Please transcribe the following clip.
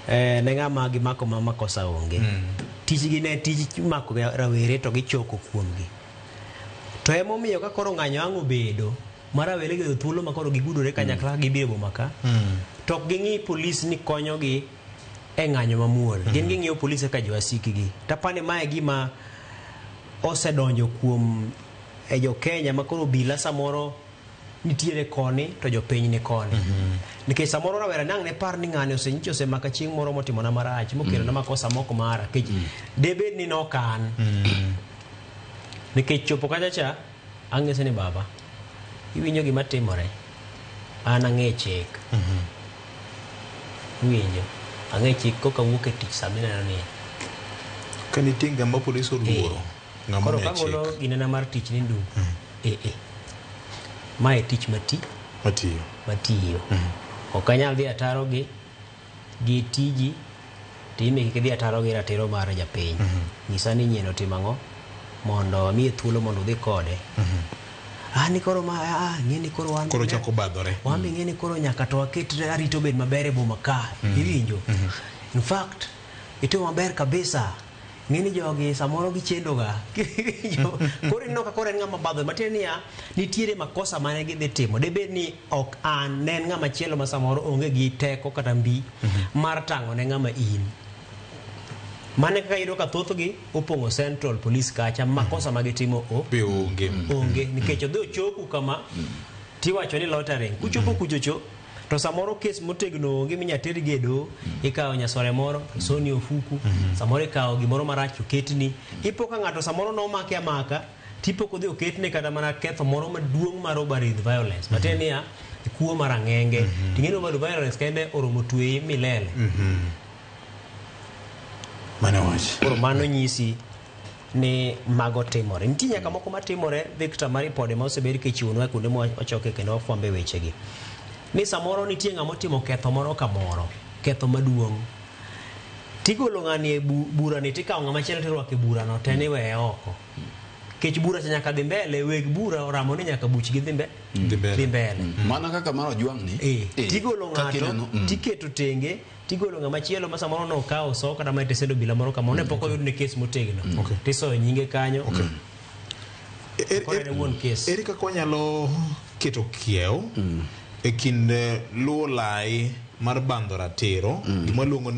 Ne ng'ama gimako ma makosa onge. Tijgi ne tij mako rawere to gichoko kuomgi. To emomiyo ka koro ng'anyo ang' obedo ma rawere gi thuolo ma koro gigudore kanyakla gibiro e boma ka, to ok ging'i polis ni konyogi e ng'anyo mamuol. Gin ging'iyo polis kaka jowasikgi. Tapani mae e gima osedonjo kuom e jo Kenya ma koro obila samoro nitiere koni to jopiny ni koni. Nikech samoro rawera nang' ne par ni ng'ani osenyicho osemaka chieng' moro motimona marach mokelona makosa mok mara. Nikech debed ni nokan. Nikech chopo kacha cha ang'ise ni baba iwinjo gima timore an ang'e chik. Iwinjo ang'e chik koka wuok e tich sama ineno ni Ka nitie ng'ama polis oluoro, ng'ama Koro ong'e kagolo chik ginena mar tich ni ndu eh eh mae tich mati matiyo. Matiyo ok anyal dhi ataro gi tiji to in be kik idhi ataro gi ratiro mar japiny. Nyisa ni nyieno timo ang'o mondo amiye thuolo mondo udhi kode. Ah, ni koro ma ah, ng'e ni koro wan Koro chako badhore. Wan be ng'e ni koro nyaka to waket arita obed maber e boma ka. Iwinjo? In fact, itimo maber kabisa. Ng'e ni jogi samoro gichendo ga. Iwinjo? Koro ineno ka koro en ng'ama badhore. Matiende niya, nitiere makosa mane gidhi timo. Debed ni ok an, ne en ng'ama chielo ma samoro onge gi teko kata mbi mar tang'o ne ng'ama in. Mane kaka iyudo ka thothgi opong'o Central Police kacha makosa ma gitimo o Be onge. Onge nikech odhi ochopo kama tiwacho ni loitering kuchopo kuchocho to samoro kes motegno onge minya tergi e doho. Ikawo nyasore moro soni ofuku, samoro ikawo gimoro marach oketni ipo ka ng'ato samoro nomake amaka tipo kodhi oketne kata mana ketho moro maduong' mar robbery with violence, matiende niya kuo mar ang'enge. Ting'e ni robbery with violence kende oromo tweyi milele. Mano wach. Koro mano nyisi ni mago timore. Nitie nyaka moko matimore, Victor, mar ripode ma osebed kichiwonwa kuonde mwachoke kendo wafwambe wechegi. Ni samoro nitie ng'ama otimo ketho moro kamoro, ketho maduong'. Tigolo ng'ani e burani tikawo ng'ama chielo tirwako e burano to en iweye oko. Nikech bura cha nyaka dhi mbele, weg bura oramo ni nyaka buchgi dhi Dhi mbele. Dhi mbele. Mana kaka mar Ojwang' ni. Tigolo kaka ng'ato, tiketo tenge, tigolo ng'ama chielo ma samoro nokawo so kata ma tesendo obila moro kamoro ne pok oyud ne kes motegno. Tisoyo nyinge kanyo. Koro en e wuon kes. Ere kaka wanyalo keto kiew e kind luwo lai mar bandho ratiro gima luongo ni